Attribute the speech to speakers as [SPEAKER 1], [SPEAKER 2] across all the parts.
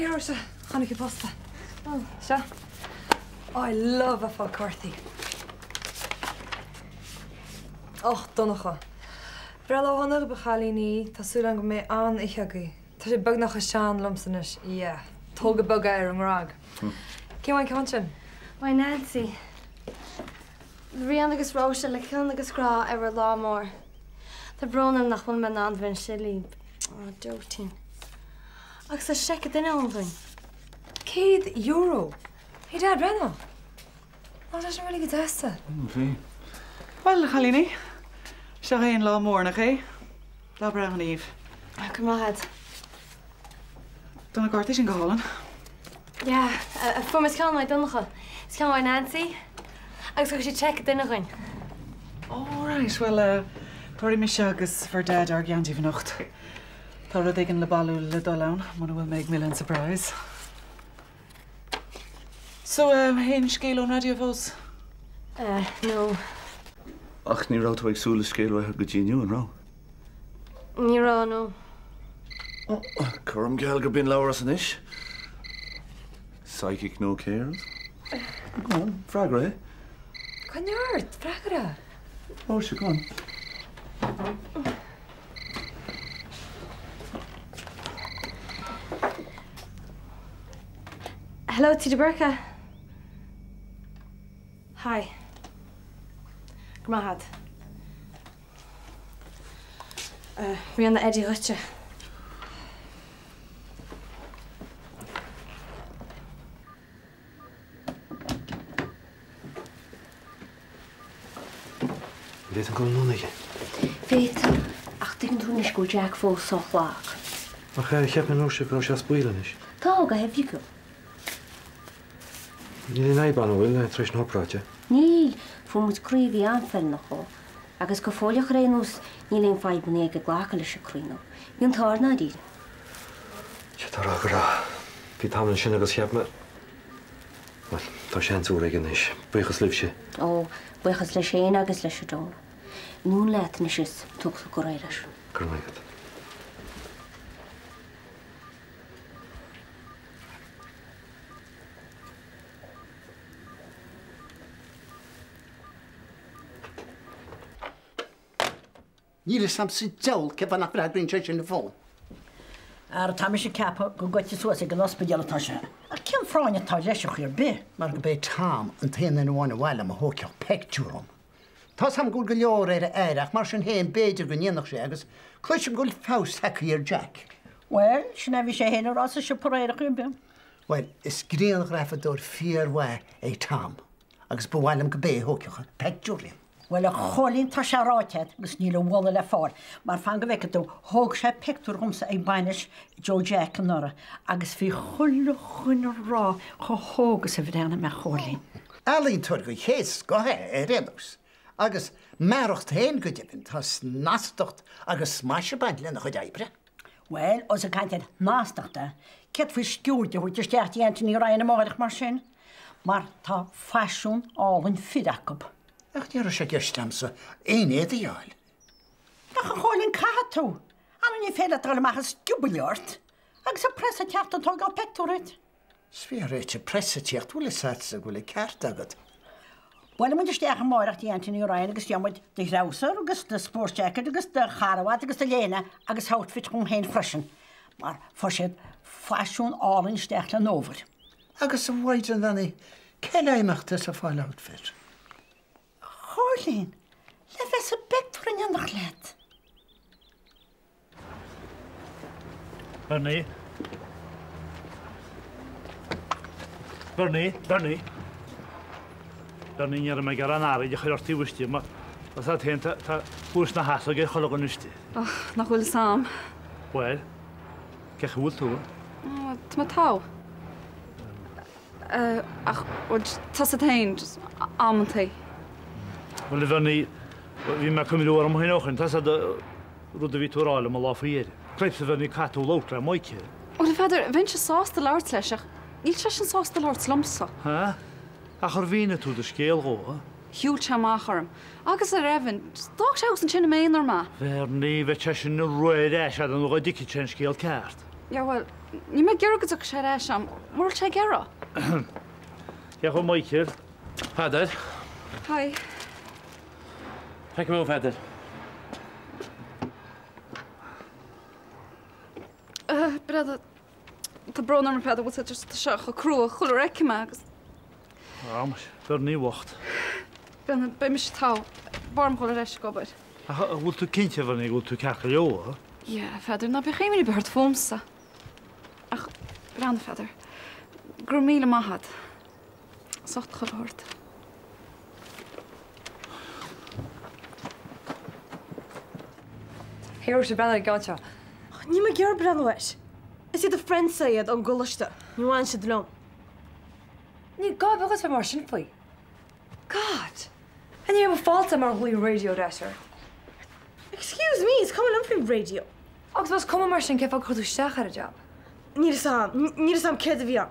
[SPEAKER 1] Here, Róise, tháinig an post. Oh, seo. Oh, I love ag fáil cártaí. Och, Donncha. Breithlá shona dhaoibh a chailíní, tá súil agam go mbeidh an-oíche agaibh. Tá sé beagnach chomh sean liomsa anois, yeah. Tógadh beag é ar an nGrag. Cé uaidh an ceann sin?
[SPEAKER 2] Uaidh Nancy. Ríona agus Róise le cion agus grá ar bhur lá mór. Tá brón orm nach bhfuil mé in ann bheith ansin libh. Á, Dóitín. Agus tá seic an duine ann dúinn.
[SPEAKER 1] €100? Hey Dad, breathnaigh! Á, tá sé really go deas.
[SPEAKER 3] Bhí. Bhuel, a chailíní, seo é an lá mór, nach é? Lá breithe Niamh.
[SPEAKER 2] Go raibh maith agat.
[SPEAKER 3] Tá na cártaí sin go hálainn.
[SPEAKER 2] Yeah, fuair mé ceann uaidh Donncha, is ceann uaidh Nancy, agus thug siad seic an duine dhuinn.
[SPEAKER 3] Oh right, bhuel, tabharfaidh mise agus bhur Daid ár gceann díobh anocht. Tá rud éigin le bailiú le dul ann, muna bhfuil mé ag milleadh an surprise. So, aon scéal ón raidió fós?
[SPEAKER 2] No.
[SPEAKER 4] Ach ní raibh tú ag súil le scéal uathu go dtí inniu, an raibh?
[SPEAKER 2] Ní raibh, no.
[SPEAKER 4] Cuirim geall gurb in Labhrás anois. Psychic nó céard? Go on, freagair é.
[SPEAKER 1] Coinnigh ort, freagair é.
[SPEAKER 4] Róise, go on.
[SPEAKER 2] Hello, Tigh de Búrca. Hi. Go raibh maith agat. Ríona Eddie dhuitse.
[SPEAKER 5] An bhféadfainn dul anonn aige?
[SPEAKER 6] Féadfaidh, ach tuigeann tú anois go bhfuil Jack fós sách lag.
[SPEAKER 5] Ach cheap mé an raibh sé, go raibh sé as baol anois.
[SPEAKER 6] Tá, go hoifigiúil.
[SPEAKER 5] Níl aon fhadhb ann, an bhfuil, tar éis na hobráide?
[SPEAKER 6] Níl, fuair muid croí a bhí an-fheiliúnach dhó. Agus go fóilleach ar aon nós, níl aon fadhbanna aige glacadh leis an croí nua. Bhí an t-ádh air i ndáiríre.
[SPEAKER 5] Sea, tá a rá go raibh. Bhí tamall ansin agus cheap mé, bhuel, tá seans úr aige anois. Buíochas libhse.
[SPEAKER 6] Ó, buíochas leis féin agus leis an Donal. Anonn leat anois is tóg tú go réidh leis.
[SPEAKER 5] Go raibh maith agat.
[SPEAKER 7] Níl fhios a'm sa diabhal cén fáth nach bhfreagraíonn sé sin an fón.
[SPEAKER 8] Ara tá mise ag ceapadh go goite suas ag an ospidéal atá sé. Ach cén phráinn atá leis ar chaoi ar bith?
[SPEAKER 7] Mar go b'é Tom an t-aon duine amháin a mhaith liom a thógfadh peictiúr dhom. Tá's a'm go bhfuil go leor ar a aire ach mar sin féin b'fhéidir go ndéanfadh sé agus cloisim go bhfuil feabhas tagtha ar Jack.
[SPEAKER 8] Bhuel, sin é a bhí sé féin a rá sa siopa aréir ar chaoi ar bith.
[SPEAKER 7] Bhuel, is grianghrafadóir fíormhaith é Tom agus ba mhaith liom go b'é a thógfadh an peictiúr liom.
[SPEAKER 8] Bhuel, a Chóilín, tá sé ráite agat agus níl a mholadh le fáil, mar fan go bhfeice tú, thóg sé peictiúr dhomsa ag bainis Joe Jack anuraidh agus bhí chuile dhuine a rá chomh hóg is a bhreathnaigh mé a Chóilín.
[SPEAKER 7] Ealaíontóir den chéad scoth é ar aon nós, agus m'fhearacht féin go deimhin, tá snastacht agus smais ag baint lena chuid oibre.
[SPEAKER 8] Bhuel, ós ag caint ar shnastacht, céard faoi sciuird a thabhairt isteach dtí Anthony Ryan amáireach mar sin? Mar tá faisiún álainn fir acu.
[SPEAKER 7] Ach ní raibh sé i gceist a'msa aon éadaí a fháil.
[SPEAKER 8] Ach a Chóilín, caithfidh tú! Anna ní féidir leat dul amach is giobail ort! Agus an press ag teacht ag tógáil peictiúr duit.
[SPEAKER 7] Is fíor duit, press ag tíocht, bhfuil fhios a'dsa go bhfuil an ceart agat.
[SPEAKER 8] Buailfidh muid isteach amáireach dtí Anthony Ryan agus gheobhaidh muid do threabhsar agus do sports jacket agus do charbhat agus do léine agus outfit dhom féin freisin, mar fuair siad faisiún álainn isteach le an fhómhair.
[SPEAKER 7] Agus a Mhaighdean bheannaithe, cén fháth a mbeadh tusa ag fáil outfit?
[SPEAKER 8] A Chóilín, le bheith sa bpictiúr in éineacht leat.
[SPEAKER 9] Bernie. Bernie, Bernie. Bernie, ní raibh mé ag iarraidh an araid a chur ort taobh istigh, mar tá a fhios agat féin, tá cluais na heasóige ag chuile dhuine istigh.
[SPEAKER 10] Och, nach bhfuil fhios a'm.
[SPEAKER 9] Bhuel, cén chaoi a bhfuil tú?
[SPEAKER 10] Ó, tá mé togha. Ach, bhuel, tusa féin, just amantaí.
[SPEAKER 9] Bhuel, a Bhernie, bhí mé ag cuimhniú orm féin ó shin, tá a fhios agat, rud a bhí tú a rá liom an lá faoi dheireadh. Cripes a Bhernie, caithfidh tú labhairt le Mikey.
[SPEAKER 10] Bhuel, a Pheadair, bheinnse sásta labhairt leis ach níl seisean sásta labhairt liomsa.
[SPEAKER 9] Ha? Ach ar mhínigh tú do scéal dhó?
[SPEAKER 10] Shiúil sé amach orm. Agus ar Evan. D'fhág sé thuas ansin im aonar mé.
[SPEAKER 9] Bhernie, bheadh seisean ina rith ar ais a'd nó dhá dtuigfeadh sé an scéal ceart.
[SPEAKER 10] Yeah, bhuel, níl mé ag iarraidh go dtiocfaidh sé ar ais a'm, mura bhfuil sé ag iarraidh.
[SPEAKER 9] Cén chaoi, Michael?
[SPEAKER 5] Peadar.
[SPEAKER 10] Hi.
[SPEAKER 5] Feicfidh mé thú, Pheadair.
[SPEAKER 10] Breda, tá brón orm a Pheadair, bhfuil just tá sé chomh crua chuile uair a fheicim é agus.
[SPEAKER 9] Ah, muis, Bernie bhocht.
[SPEAKER 10] Breathnaigh, beidh mise togha, b'fhearr dom dhul ar ais ag obair.
[SPEAKER 9] Ach an bhfuil tú cinnte, a Bhernie, go bhfuil tú ceart go leor?
[SPEAKER 10] Yeah, a Pheadair, ná bíodh imní ar bith ort fúmsa. Ach, breathnaigh, a Pheadair, go raibh míle maith agat. As ucht chuile shórt.
[SPEAKER 1] Hey Róise, breathnaigh ar an gceann seo.
[SPEAKER 2] Níl mé ag iarraidh breathnú air. Is iad do friends iad ón gcoláiste. Ní bhaineann siad liom.
[SPEAKER 1] Ní gá bheith duit bheith mar sin faoi. God! Ní raibh fáilte mar ghlaoigh radio ar ais ort.
[SPEAKER 2] Excuse me, is cuma liom faoin radio.
[SPEAKER 1] Agus más cuma mar sin, cén fáth gur chuir tú isteach ar an job?
[SPEAKER 2] Níl fhios a'm, níl fhios a'm céard a bhí ann.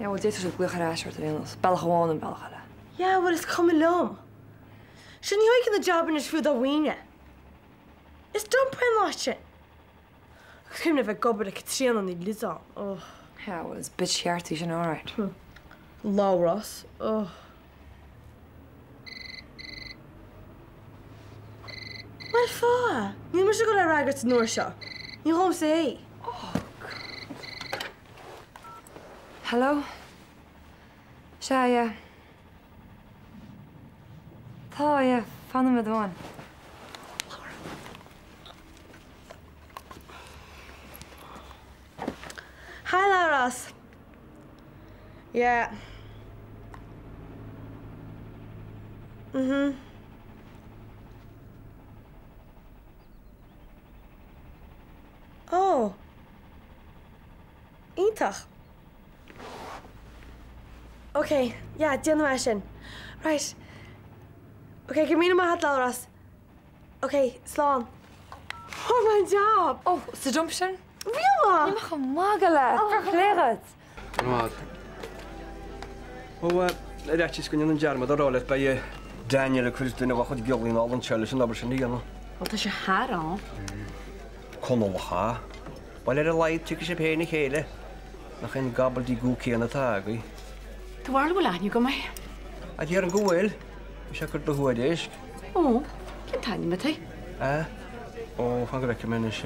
[SPEAKER 1] Yeah, bhuel, d'fhéadfadh siad glaoch ar ais ort ar aon nós, bealach amháin nó bealach eile.
[SPEAKER 2] Yeah, bhuel, is cuma liom. Sure, ní thógfainn an job anois fiú dá bhfaighinn é. Is dump é an áit sin. Agus cuimhnigh a bheith ag obair le Caitríona Ní Liodáin, ugh.
[SPEAKER 1] Yeah, bhuel, is bitch cheart í sin, alright.
[SPEAKER 2] Labhrás, ugh. Bhuel, fáth! Níl mise ag dul é a fhreagairt an uair seo. Ní dhomsa é.
[SPEAKER 1] Oh, God. Hello? Sea, yeah. Tá, yeah, fan nóiméad amháin.
[SPEAKER 2] Hi Labhrás. Yeah. Mhm. Oh. Iontach. Ok, yeah, déanfaidh mé sin. Right. Ok, go raibh míle maith agat, Labhrás. Ok, slán. Fuair mé an job!
[SPEAKER 1] Oh, sa dump sin?
[SPEAKER 2] Really?
[SPEAKER 1] Níl mé chomh magadh leat! Fair play dhuit!
[SPEAKER 11] Go raibh maith agat. Ó, ar fhaitíos go ndéanfainn dearmad a rá leat, beidh Daniel ag cur duine dá chuid giollaí anall anseo leis an obair sin a dhéanamh.
[SPEAKER 10] Ó, tá sé thar am.
[SPEAKER 11] Conallach, á? Bhuel, ar a laghad, tiocfaidh sibh féin a chéile. Nach é an gobbledygook céanna atá agaibh?
[SPEAKER 10] Do bharúil an bhfuil aithne agam air?
[SPEAKER 11] A déarfainn go bhfuil. Bhí sé ag cur do thuairisc.
[SPEAKER 10] Ó, cén t-ainm atá air?
[SPEAKER 11] A? Ó, fan go bhfeicfidh mé anois.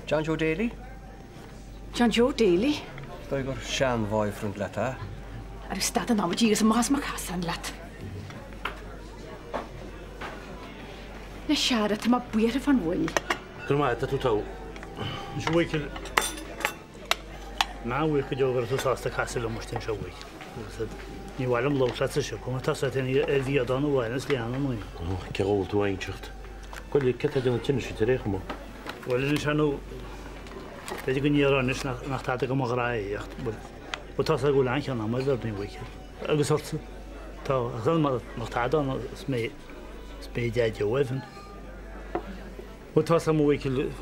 [SPEAKER 11] John Joe Daly?
[SPEAKER 10] John Joe Daly?
[SPEAKER 11] Is dóigh gur sean-bhoyfriend leat é.
[SPEAKER 10] Arú stad an amaidí agus amach as mo chasán leat. Anois a fheara, tá mé buartha fán bhfuil.
[SPEAKER 9] Go raibh maith agat, tá tú togha. Anois a Mhichíl, an-bhuíoch go deo go raibh tú sásta casadh liom istigh anseo a Mhichíl. Agus ní mhaith liom labhairt leat sa siopa mar tá a fhios agat ar bhíodán amháin as leanna an naoi.
[SPEAKER 5] Ó, cé dhó a bhfuil tú a inseacht? Goile, cé tá ag déanamh tinnis duit ar aon chuma?
[SPEAKER 9] Bhuel anois ar ndóigh, b'fhéidir go ndéarfá anois nach tada go mo ghrá é ach bhuel, tá a fhios agat go bhfuil an-chion agam ar Bhernie a Mhichíl. Agus ortsa. Tá, ach nach tada ann is mé, is mé Daideo Evan. Bhuel, tá a fhios agam, a Mhichíl,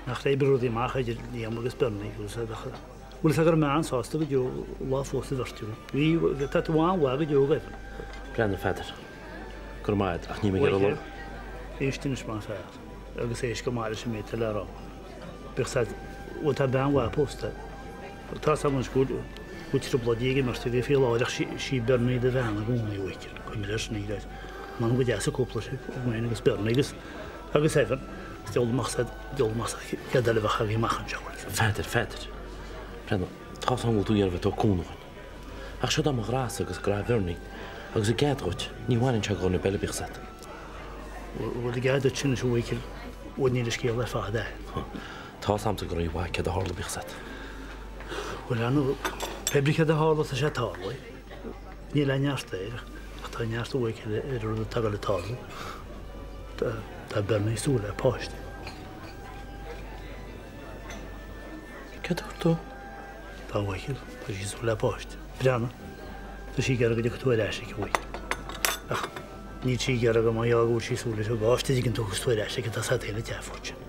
[SPEAKER 9] nach raibh rudaí amach idir Liam agus Bernie agus bhfuil a fhios agat go raibh mé an-sásta go deo lá phósadh an bheirt acu. Bhí, tá tú an-mhaith go deo, a Evan.
[SPEAKER 5] Breathnaigh, a Pheadair. Go raibh maith agat, ach níl mé ag iarraidh labhairt.
[SPEAKER 9] Éist anois mar fear, agus éist go maith leis an méid atá le rá. Bíodh said, bhuel, tá bean mhaith pósta. Tá a fhios agam anois go bhfuil trioblóidí ag an mbeirt agaibh faoi láthair ach sí Bernie do bhean i gcónaí, a Mhichíl. Cuimhnigh air sin, ní raibh. M'anam go deas an cúpla sibh, Wayne agus Bernie agus. Agus Evan, is diabhal amach said, diabhal amach said, céard eile a bheadh agaibh amach anseo, bhuel.
[SPEAKER 5] Pheadair, Pheadair. Breathnaigh, tá 's agam go bhfuil tú ag iarraidh bheith ag tabhairt cúnamh dhuinn. Ach seod é mo ghrása agus grá Bhernie, agus i gcead dhuit, ní bhaineann sé go dhuine ar bith eile, bíodh 's agat.
[SPEAKER 9] Bhuel, i gcead duit sin anois, a Mhichíl, bhuel, níl an scéal ar fad é.
[SPEAKER 5] Tá 's agamsa go rímhaith céard a tharla, bíodh 's agat.
[SPEAKER 9] Bhuel, ar ndóigh, pé brí céard a tharla, tá sé tarlaithe. Níl aon neart air, ach tá neart a Mhichíl ar an rud atá ag dul ag tarlú. Tá Bernie ag súil le páiste.
[SPEAKER 5] Céard a dúirt tú?
[SPEAKER 9] Tá a Mhichíl, tá sí ag súil le páiste. Breathnaigh, tá sí ag iarraidh go dtiocfaidh tú ar ais aici a Mhichíl. Ach níl sí ag iarraidh go mbeidh go bhfuil sí ag súil leis an bpáiste, an dtuigeann tú, agus tú ar ais aici, tá said féin ag dearfóir sin.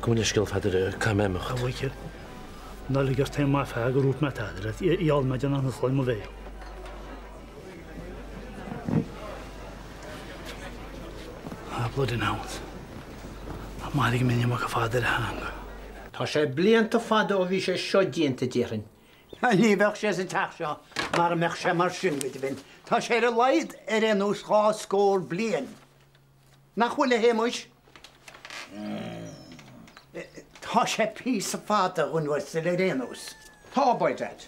[SPEAKER 5] Gabh mo leithscéal, a Pheadair, caithfidh mé imeacht.
[SPEAKER 9] A Mhichíl, ná lig ort féin maith fear gur dhúirt mé tada leat, gheall mé déanamh na sloinn mo bhéal. Ah, bloody hounds. Mairfidh mé an iomarca fada ar a theanga.
[SPEAKER 12] Tá sé blianta fada ó bhí sé seo déanta, déarfainn.
[SPEAKER 7] Ní bheadh sé sa teach seo mara mbeadh sé mar sin, go deimhin. Tá sé ar a laghad ar aon nós dhá scór bliain. Nach bhfuil, a Shéamuis? Tá sé píosa fada, a dhuine uasail, ar aon nós.
[SPEAKER 12] Tá, by dad.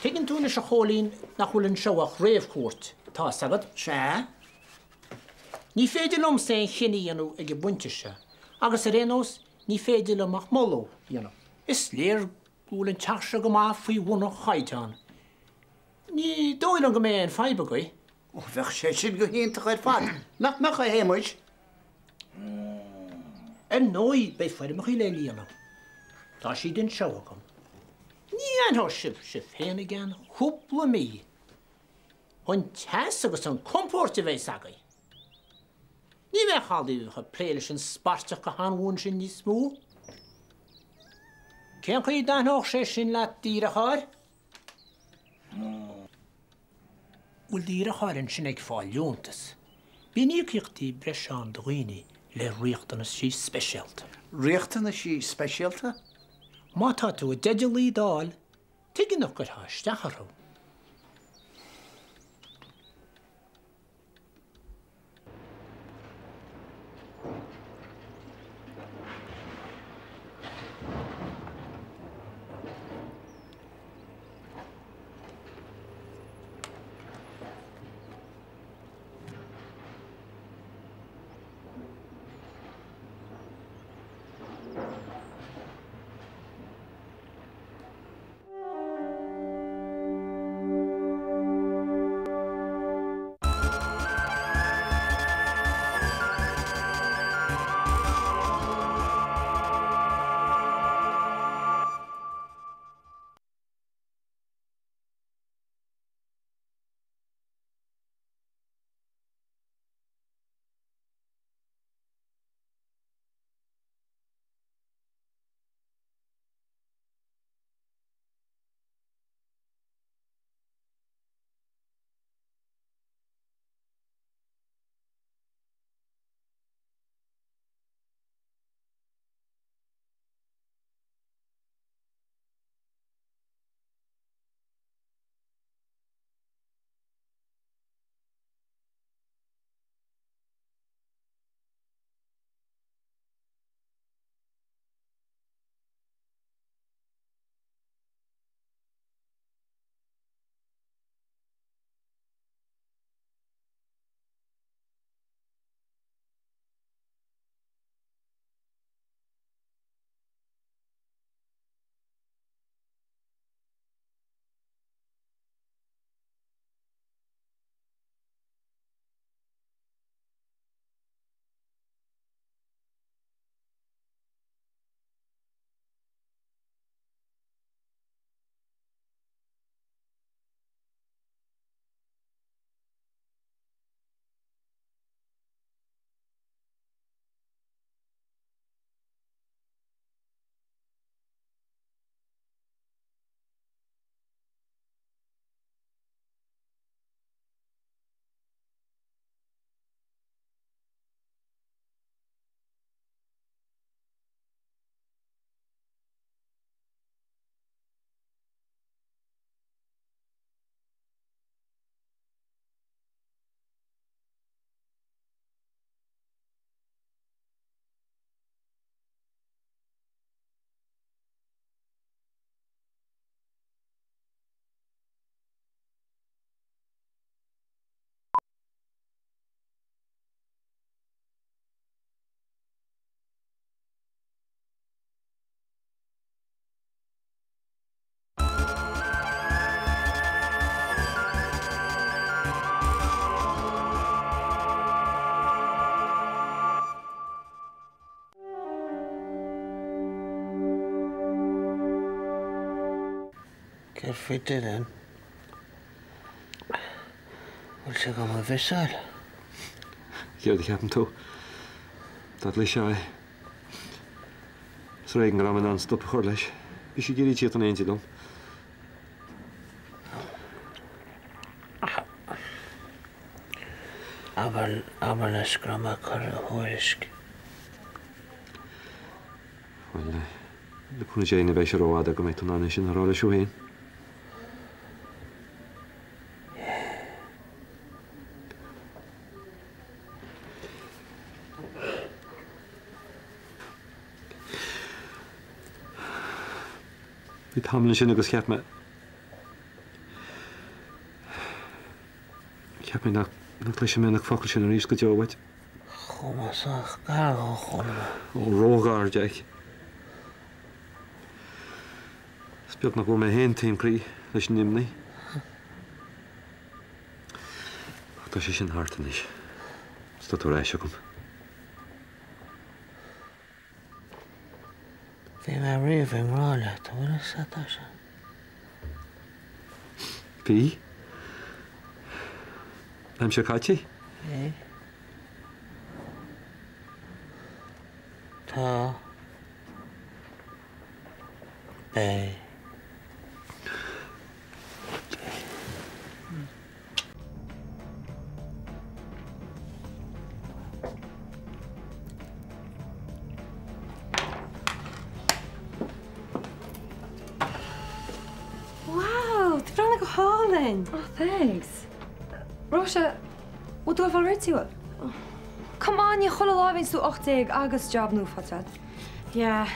[SPEAKER 12] Tuigeann tú anois, a Chóilín, nach bhfuil anseo ach réamhchuairt, tá 'fhios agat?
[SPEAKER 7] Sea.
[SPEAKER 12] Ní féidir liomsa aon chinneadh a dhéanamh ag an bpointe seo, agus ar aon nós, ní féidir liom ach moladh a dhéanamh. Is léir go bhfuil an teach seo go maith faoi bhun an chaighdeáin. Ní dóigh liom go mbeidh aon fadhb agaibh.
[SPEAKER 7] Ó, bheadh sé sin go hiontach ar fad, nach mbeadh, a Shéamuis?
[SPEAKER 12] Ar ndóigh, beidh foirmeacha le líonadh. Tá siad anseo agam. Ní aithneoidh sibh sibh féin i gceann cúpla mí. An teas agus an compóirt a bheas agaibh! Ní bheidh call daoibh ag plé leis an spairteach go han-bhuan sin níos mó. Cén chaoi a dtaitneodh sé sin leat, a dheartháir? Bhfuil do dheartháir ansin ag fáil liúntas? Bíonn íocaíochtaí breise ann do dhaoine le riachtanaisí speisialta.
[SPEAKER 7] Riachtanaisí speisialta?
[SPEAKER 12] Má tá tú i dteideal iad a fháil, Tuige nach gcuirfeá isteach orthu?
[SPEAKER 13] Céard faoi Dylan? Bhfuil sé do mo mhissáil?
[SPEAKER 14] Céard a cheapann tú? Dá gcloisfeá é. Is ar éigean go raibh mé in ann stop a chur leis. Bhí sé ag iarraidh tíocht in éindí liom.
[SPEAKER 13] Abair, abair leis go raibh mé ag cur a thuairisc.
[SPEAKER 14] Bhuel, le cúnamh Dé ní bheidh sé rófhada go mbeidh tú in ann é sin a rá leis thú féin. Bhí tamall ansin agus cheap mé, cheap mé nach gcloisfeadh mé na focail sin arís go deo uait.
[SPEAKER 13] Chuaigh mé sách gar dó, a Cholm.
[SPEAKER 14] Ó, róghar, Jack. Is beag nach bhfuair mé féin taom croí leis an imní. Ach tá sé sin thart anois. Is tá tú ar ais agam.
[SPEAKER 13] Bhí mé riamh i ngrá leat, an bhfuil a fhios agat é sin?
[SPEAKER 14] Bhí. Aimsir caite?
[SPEAKER 13] Bhí. Tá. Beidh.
[SPEAKER 2] Wow, tá breathnaigh go hálainn!
[SPEAKER 1] Oh, thanks. Róise, bhfuil tú ag fáil réitithe, bhfuil? Come on, ní chuile lá a bhíonns tú 18 agus job nua faighte agat.
[SPEAKER 2] Yeah.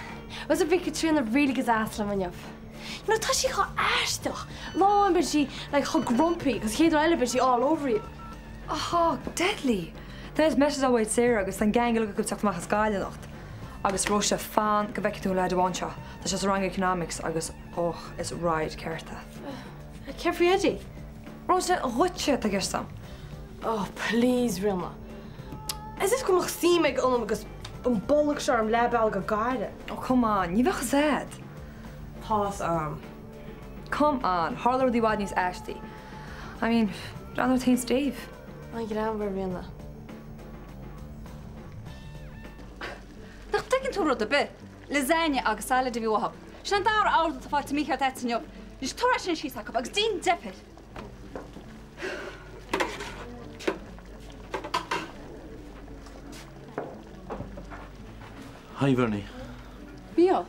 [SPEAKER 2] Was bhí Caitríona really go deas liom inniu. You know, tá sí chomh aisteach. Lá amháin bíonn sí like chomh grumpy agus chéad lá eile bíonn sí all over you.
[SPEAKER 1] Oh, deadly! Tá mé message uait Sarah agus tá an gang uilig ag teacht amach as Gaillimh anocht. Agus Róise, fan go bhfeicfidh tú an leaid amháin seo. Tá sé sa rang economics agus och, is ride ceart é.
[SPEAKER 2] Céard faoi Eddie?
[SPEAKER 1] Róise, dhuitse atá i gceist agam.
[SPEAKER 2] Oh, please, Ríona. As if go mbeadh suim aige ionam agus an bolg seo orm leath bealaigh go Gaillimh.
[SPEAKER 1] Oh, come on, ní bheadh fhios a'd.
[SPEAKER 2] Tá's a'm.
[SPEAKER 1] Come on, tharla rudaí i bhfad níos aistí. I mean, breathnaigh ort féin 's Dave.
[SPEAKER 2] An-ghreannmhar, Ríona.
[SPEAKER 10] Nach dtuigeann tú rud ar bith? Lasagne agus salad a bhí uathu. Sin an dara ordú atá faighte mícheart agat inniu. Anois tabhair é sin síos acu agus déan deifir!
[SPEAKER 5] Hi Bernie.
[SPEAKER 10] Mícheál.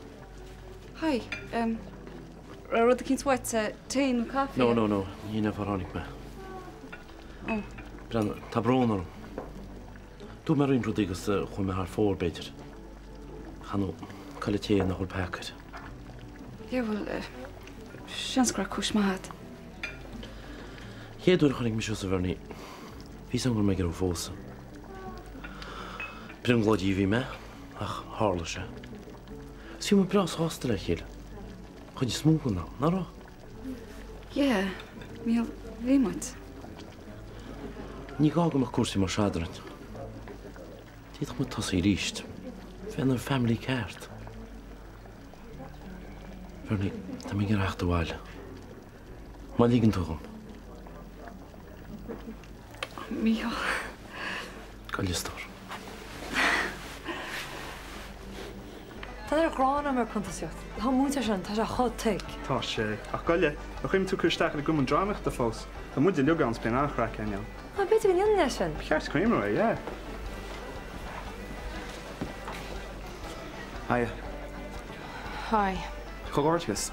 [SPEAKER 10] Hi. Um, raibh rud eicínt uait, tae nó caife?
[SPEAKER 5] No, no, no, ní hin an fáth ar tháinig mé.
[SPEAKER 10] Oh.
[SPEAKER 5] Breathnaigh, tá brón orm. Dúirt mé roinnt rudaí agus chuaigh mé thar fóir, b'fhéidir. Chan cá le té nach bhfuil peaca air.
[SPEAKER 10] Yeah, well, seans go raibh cúis maith agat.
[SPEAKER 5] Chéad uair a chonaic mise thusa, a Bhernie, bhí 'fhios a'm go raibh mé ag iarraidh thú a phósadh. Brionglóidí a bhí mé, ach tharla sé. Is bhí muid breá sásta le chéile. Chuid is mó den am, nach raibh?
[SPEAKER 10] Yeah, Mícheál, bhí muid.
[SPEAKER 5] Ní gá go mbeadh cúrsaí mar seo eadrainn. D'fhéadfadh muid tosaí arís. Bheith inár family ceart. Bernie, tá mé ag iarraidh theacht abhaile. Má ligeann tú dhom.
[SPEAKER 10] Mícheál.
[SPEAKER 5] Gabh i leith, a stór.
[SPEAKER 1] Tá an ghráin orm ar cuntasaíocht. Tá an múinteoir sin, tá sé chomh thick.
[SPEAKER 15] Tá sé. Ach gabh i leith, ar chuimhnigh tú cur isteach ar an gcumann drámaíochta fós? Tá muid uilig ann 's bíonn an-chraic againn ann.
[SPEAKER 1] Ah, b'fhéidir go ndéanfainn é sin.
[SPEAKER 15] Ba cheart cuimhneamh air, yeah.
[SPEAKER 16] Hiya.
[SPEAKER 2] Hi.
[SPEAKER 16] Comhghairdeas.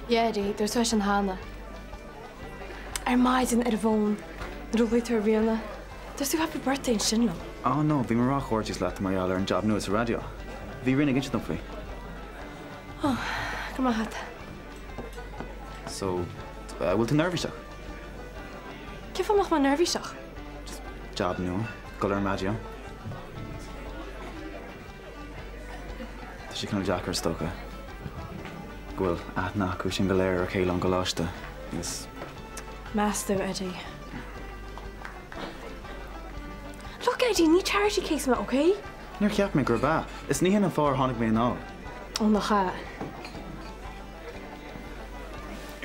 [SPEAKER 2] Yeah, Eddie, dúirt tú é sin cheana. Ar maidin ar an bhfón, nuair a ghlaoigh tú ar Ríona, dúirt tú happy birthday ansin liom.
[SPEAKER 16] Oh no, bhí mé ag rá comhghairdeas leat mar gheall ar an jab nua sa raidió. Bhí Ríona ag inse dom faoi.
[SPEAKER 2] Oh, go raibh maith agat.
[SPEAKER 16] So, bhfuil tú neirbhíseach?
[SPEAKER 2] Cén fáth a mbeadh mé neirbhíseach?
[SPEAKER 16] Just jab nua, dul ar an raidió. Tá sé cineál deacair is dócha go bhfuil aithne acu sin go léir ar a chéile ón gcoláiste agus.
[SPEAKER 2] Meas tú, Eddie. Look, Eddie, ní charity case mé, okay?
[SPEAKER 16] Níor cheap mé gurb ea. Is ní hin an fáth ar tháinig mé anall.
[SPEAKER 2] Ó, nach ea?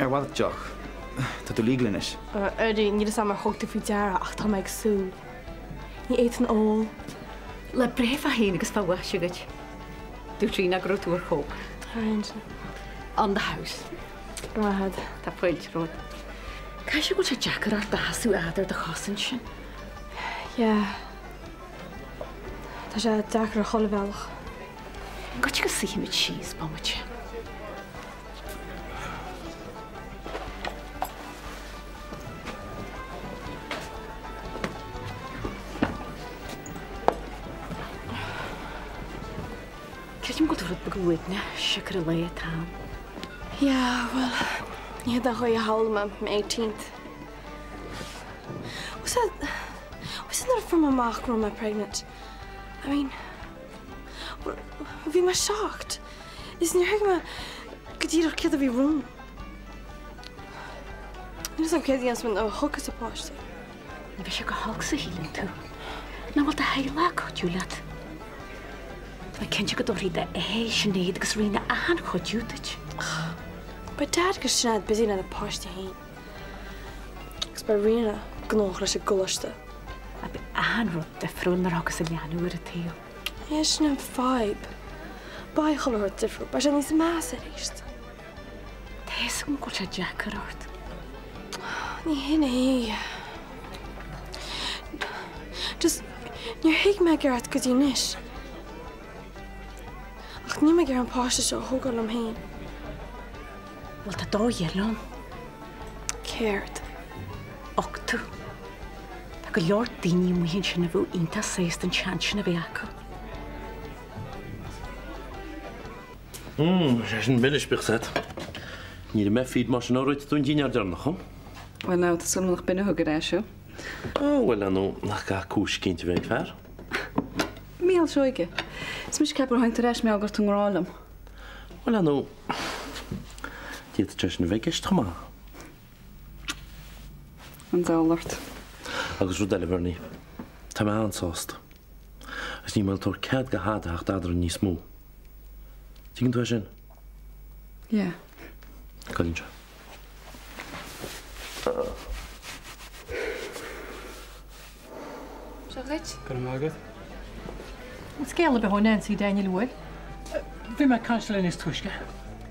[SPEAKER 16] Ar mhaith leat deoch? Tá tú legal anois.
[SPEAKER 2] Eddie, níl 'fhios a'm ar thug tú faoi deara ach tá mé ag sú. Ní fhéadfainn ól.
[SPEAKER 17] Lá breithe fá fhéin agus fá mhaise dhuit. Dúirt Ríona go raibh tú ar chóip.
[SPEAKER 2] Thar aon
[SPEAKER 17] On the house.
[SPEAKER 2] Go raibh maith agat.
[SPEAKER 17] Tá fáilte romhat. Caithfidh sé go bhfuil sé deacair ort do sheasamh a fhad ar do chosa ansin.
[SPEAKER 2] Yeah. Tá sé deacair ar chuile bhealach.
[SPEAKER 17] Goitse go suífimid síos bomaite. Creidim go bhfuil tú rud beag uaigneach, siocair an lae atá ann.
[SPEAKER 2] Yeah, bhuel, ní hé an chaoi a shamhlaigh mé m'eighteenth. Was that, was it nuair a fuair mé amach go raibh mé pregnant? I mean, bhí mé shocked. Is níor thuig mé go díreach céard a bhí romham. Níl 'fhios a'm céard a dhéanfas mé nuair a thiocfas an páiste.
[SPEAKER 17] Ní bheidh sé go holc sa shíleann tú. Nach bhfuil do theaghlach ag cuidiú leat? Tá mé cinnte go dtabharfaidh d'athair, Sinéad agus Ríona achan chuidiú duit.
[SPEAKER 2] Beidh Dad agus Sinéad busy lena bpáistí féin. Agus beidh Ríona gnóthach leis an gcoláiste.
[SPEAKER 17] Ach beidh achan rud difriúil nuair a thiocfas an leanbh ar an tsaol.
[SPEAKER 2] Yeah, sin an fadhb. Beidh chuile rud difriúil. Beidh sé níos measa arís.
[SPEAKER 17] Tá fhios agam go bhfuil sé deacair ort.
[SPEAKER 2] Ní hin é. Just, níor thuig mé i gceart go dtí anois. Ach níl mé ag iarraidh an páiste seo a thógáil liom féin.
[SPEAKER 17] Bhuel, tá dóigh eile ann.
[SPEAKER 2] Céard?
[SPEAKER 17] Uchtú. Tá go leor daoine amuigh ansin a bheadh iontach sásta an seans sin a bheith acu.
[SPEAKER 5] Mmm, sé sin milis, bíodh 's agat. Ní raibh mé feed mar sin ó rith tú an dinnéar deireanach dhom.
[SPEAKER 10] Bhuel now, tá súil agam nach b'in a thug ar ais thú.
[SPEAKER 5] Ó, bhuel, ar ndóigh, nach gcaithfidh cúis eicínt a bheith ag fear?
[SPEAKER 10] Mícheál Seoige, Is mise ag ceapadh gur tháinig tú ar ais mar gheall go raibh tú i ngrá liom.
[SPEAKER 5] Bhuel, ar ndóigh, d'fhéadfadh sé sin a bheith i gceist chomh maith.
[SPEAKER 10] An diabhal ort.
[SPEAKER 5] Agus rud eile, Bhernie, tá mé an-sásta. Agus níl mé ag tabhairt cead do thada a theacht eadrainn níos mó. Tuigeann tú é sin?
[SPEAKER 10] Yeah.
[SPEAKER 5] Goilleann sé.
[SPEAKER 10] Seo dhuit.
[SPEAKER 18] Go raibh maith agat.
[SPEAKER 19] An scéal ar bith ó Nancy Daniel an bhfuil?
[SPEAKER 18] Bhí mé ag caint léi níos túisce.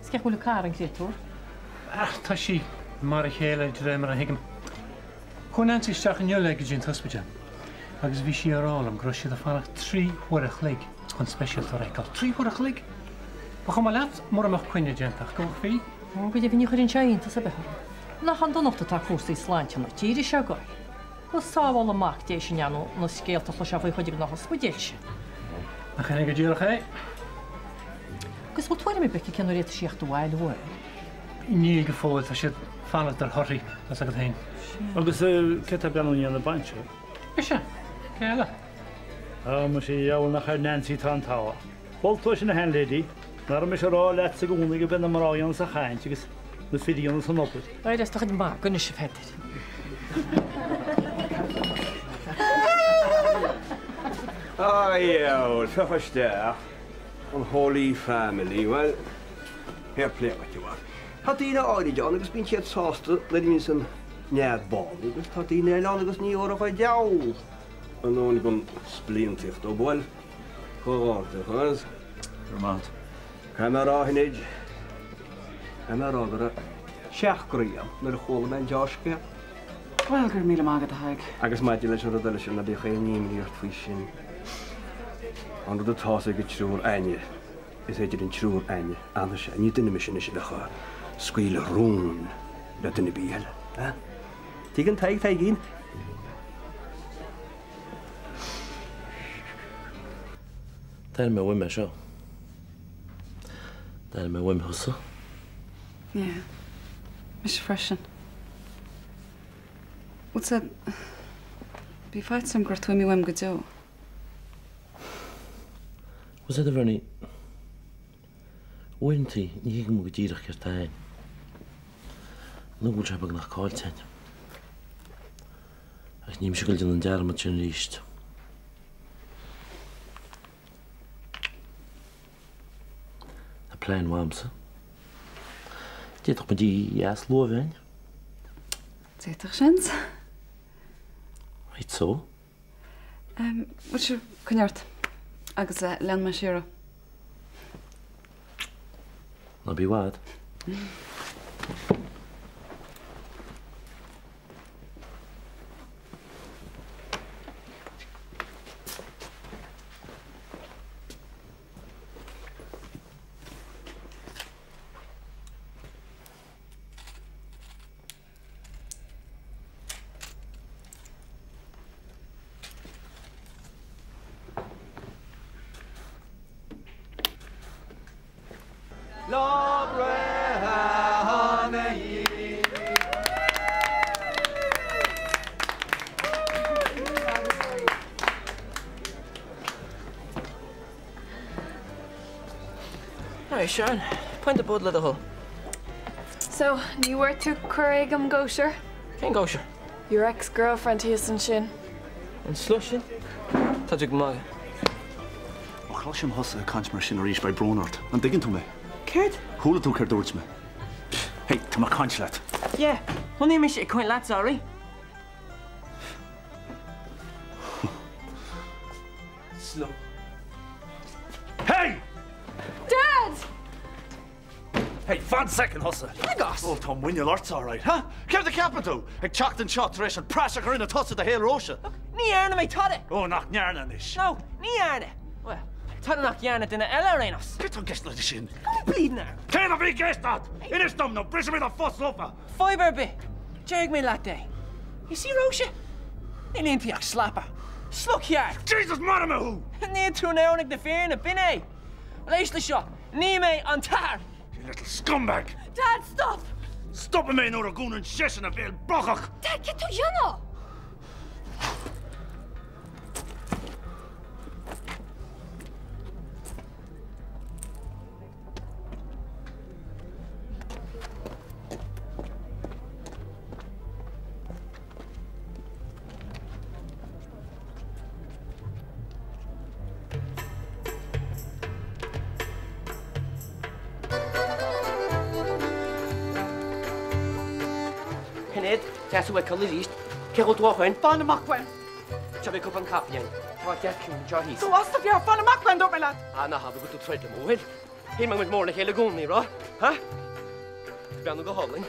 [SPEAKER 19] Is cén chaoi a bhfuil an cara an créatúr?
[SPEAKER 18] Ach tá sí mar a chéile de réir mar a thuigim. Chuaigh Nancy isteach inniu léi go dtí an t-ospidéal agus bhí sí ag rá liom go raibh siad ag fanacht 3 huair a chloig chun speisialtóir a fheiceáil. 3 huair a chloig! Ba chuma leat mura mbeadh coinne déanta ach go bhfeicfí.
[SPEAKER 19] Ó, go deimhin ní chuireann sé iontas ar bith orm. Nach chun donacht atá cúrsaí sláinte na tíre seo ag goil. Go sábhála Mac Dé sinn nó na scéalta a chloisfeá faoi chuid de na hospidéil sin.
[SPEAKER 18] Nach in é go díreach é?
[SPEAKER 19] Agus bhfuil tuairim ar bith aici cén uair a fhéadfadh sí a theacht abhaile bhfuil?
[SPEAKER 18] Níl go fóill, tá siad ag fanacht ar thorthaí, tá 's agat féin.
[SPEAKER 9] Agus cé atá ag breathnú i ndiaidh na bainse?
[SPEAKER 18] Mise! Cé eile?
[SPEAKER 9] Á, muise, a dheabhail nach ar Nancy atá an t-ádh. Bhfuil tú sin a sheanlady, nach raibh mise ag rá leatsa i gcónaí gurb é na mná a dhéanas an chaint agus na fir a dhéanas an obair.
[SPEAKER 19] Éirigh as do chuid magadh anois, a Pheadair.
[SPEAKER 11] Á, a dheabhail, féach isteach, an Holy Family, bhuel, fair play dhuit, a mhac. Tá daoine áirid ann agus bíonn siad sásta nuair a bhíonns an nead bánaithe agus tá daoine eile ann agus ní thabharfadh an diabhal anonn den spliontaíocht dóibh. Bhuel, comhghairdeachas.
[SPEAKER 4] Go raibh maith agat.
[SPEAKER 11] Caithfidh mé a rá, a Shinéad, caithfidh mé a rá go raibh seacht gcroí agam nuair a chuala mé an deá-scéal.
[SPEAKER 3] Bhuel, go raibh míle maith agat, a Thaidhg.
[SPEAKER 11] Agus maidir leis an rud eile sin, ná bíodh aon imní ort faoi sin. An rud atá's ag an triúr againne, Is idir an triúr againne a fhanfaidh sé. Ní duine mise anois a bheadh ag scaoileadh rúin le duine ar bith eile. Eh? Tuigeann Tadhg Taidhgín?
[SPEAKER 5] D'airigh mé uaim é seo. D'airigh mé uaim thusa.
[SPEAKER 10] Yeah. Mise freisin. Bhfuil 's a'd, bhí faitíos orm go raibh tú imithe uaim go deo.
[SPEAKER 5] Bhfuil 's a'd a Bhernie, uaireantaí ní thuigim go díreach céard atá a'inn. Nó go bhfuil sé beagnach caillte a'inn. Ach níl mise ag goil ag déanamh an dearmad sin arís. Tá plean maith a'msa. D'fhéadfadh muid oíche dheas luath a bheith a'inn.
[SPEAKER 10] D'fhéadfadh, seans.
[SPEAKER 5] Right so.
[SPEAKER 10] Bhuel sure, coinnigh ort agus leanfaidh mé siar thú.
[SPEAKER 5] Ná bí i bhfad.
[SPEAKER 20] Alright, Sharon, pionta Bud le do thoil.
[SPEAKER 10] So, ní bhfuair tú cuireadh ag an gcóisir?
[SPEAKER 20] Cén cóisir?
[SPEAKER 10] Your ex-girlfriend thíos ansin.
[SPEAKER 20] An slush sin? Tá tú ag magadh.
[SPEAKER 4] Má chloisim thusa ag caint mar sin arís beidh brón ort. An dtuigeann tú mé?
[SPEAKER 20] Céard?
[SPEAKER 4] Chuala tú céard dúirt mé. Hey, tá mé ag caint leat.
[SPEAKER 20] Yeah, níl mise ag caint leat, sorry. Slow.
[SPEAKER 4] Hey!
[SPEAKER 10] Dad!
[SPEAKER 4] Hey, fan second thusa!
[SPEAKER 20] Agus!
[SPEAKER 4] Ó, tá muineál ortsa, alright, huh? Céard a cheapann tú? Ag teacht anseo tar éis an praiseach a rinne tusa de shaol Róise?
[SPEAKER 20] Look, ní dhearna mé tada!
[SPEAKER 4] Ó, nach ndearna anois?
[SPEAKER 20] No, ní dhearna! Well, tada nach dhearna duine eile ar aon nós.
[SPEAKER 4] Céard tá i gceist leis sin?
[SPEAKER 20] Go bleeding air!
[SPEAKER 4] Céard a bhí i gceist agat? Inis dom nó brisfidh mé do phus lofa!
[SPEAKER 20] Fadhb ar bith! Déarfaidh mé leat é. You see Róise? Níl inti ach slapper. Sluc cheart!
[SPEAKER 4] Jesus, maraigh mé thú!
[SPEAKER 20] Níl tú in ann ag na fírinne, b'in é! Bhuel, éist leis seo, ní mé an t-athair!
[SPEAKER 4] You little scumbag!
[SPEAKER 2] Dad, stop!
[SPEAKER 4] Stopfaidh mé nuair a dhúnann seisean a bhéal brocach!
[SPEAKER 1] Dad, céard tá tú a dhéanamh?
[SPEAKER 20] Sinéad, tá tú ag codladh arís. Cé chomh tú féin?
[SPEAKER 3] Fan amach uaim!
[SPEAKER 20] Seo mé cupán caife again. Tá deich ciúin anseo thíos.
[SPEAKER 3] Tú as do mheabhair, fan amach uaim, dúirt mé leat!
[SPEAKER 20] Ah, ná habair go bhfuil tú troid liom, an bhfuil? Shíl mé go mbeadh mór le chéile i gcónaí, raibh? Ha? Breathnú go hálainn.